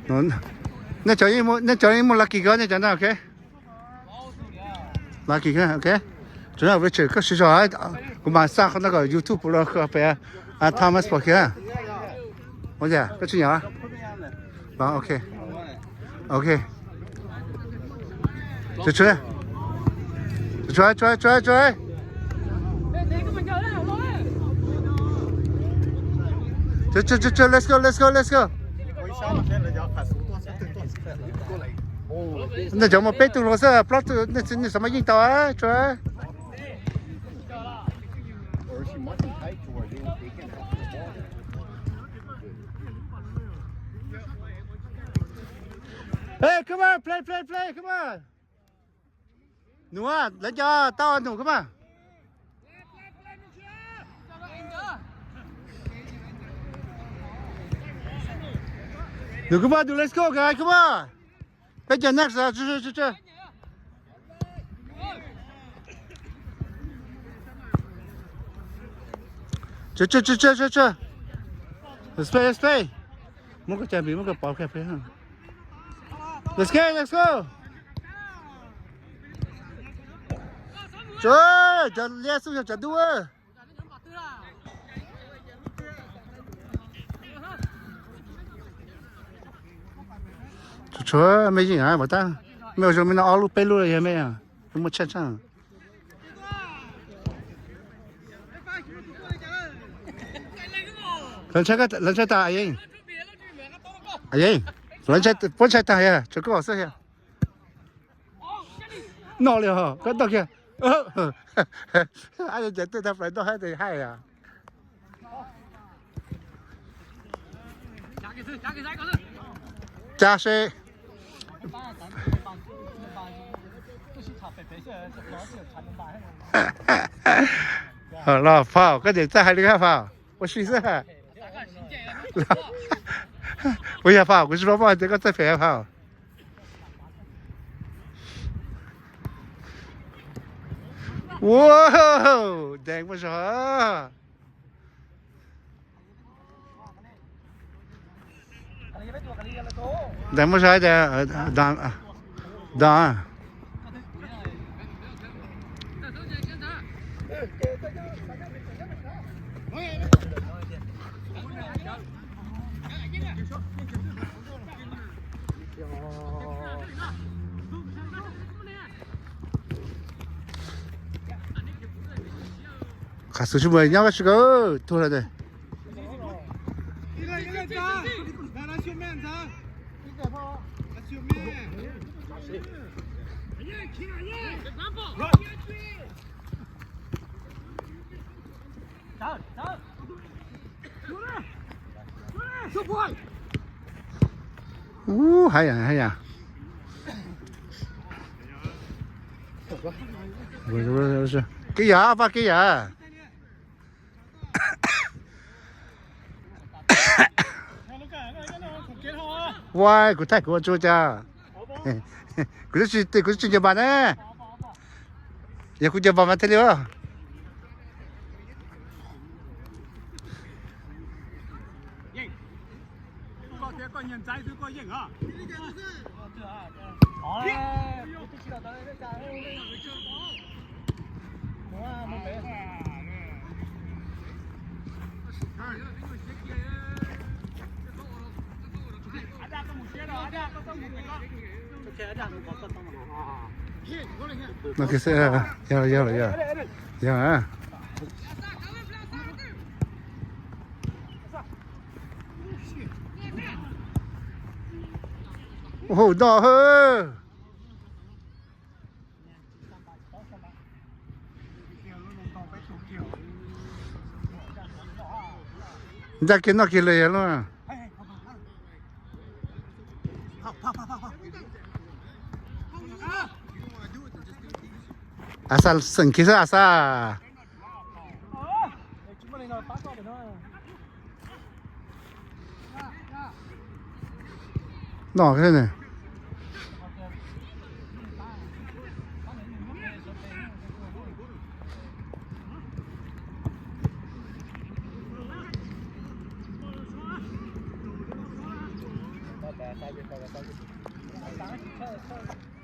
Nej cov, nej cov yeej muaj lucky ko nej cov ntag, ok. Lucky ko, ok. Tsuas yog Richard koj siv zog, kuv mam xa qhov no kom YouTube los pem Thomas pom kiag. Ua cas koj tsis nyiam? Ok. Ok. Tsuas, tsuas, tsuas, tsuas, tsuas. Tsuas, tsuas, tsuas, let's go, let's go, let's go. Nej cov muaj peb tug los xwb, plaub tug nej xav mas yeej tau, tsuas. Hey, come on, play, play, play, come on. Nus, lawv cov tau nus, come on. Nus, come on, nus, let's go, guys, come on. Peb cov next, tsuas, tsuas, tsuas. Tsuas, tsuas, tsuas, tsuas, tsuas. Space, space. Muab koj caj npis, muab koj pov koj peb. Let's go, let's go. Tsuas, cov liab xub yog cov dub. Tsuas, tsuas, mej yeej mas tab, mej ua zoo mej noj ob lub peb lub yog mej, mej muaj tshaj tshaj. Lawv ntshai tag, Yeej. Yeej, lawv ntshai, puab ntshai tag, yog tsuas koj xwb yog. Noj li os, koj noj kiag. Ab, cov tej tag plaws noj hab tes haij os. Cas seb. Los Phau, koj tseem txawj hais li koj Phau, ua si xwb. Puas yog Phau? Kuv tsis paub, tias koj txawj phem Phau. Wow, deev muaj zog. Deev muaj zog tias, do. Qhov xwm tsis muaj nyob koj tsis kawg tuag lawm tes. Ub, hab yam, hab yam. Kev yam, Paj, kev yam. Ua, kuv thaij kuv ua tsuas cas. Kuv twb tsis, kuv twb tsis nco npas ne. Yog kuv nco npas mas thiaj li. No, yog, yog, yog, yog. Ua hauj no hwb. Ncaj kiag noj kiag li yog lub. As xeem kiag xwb as xav. No ne. Tau, tau, tau.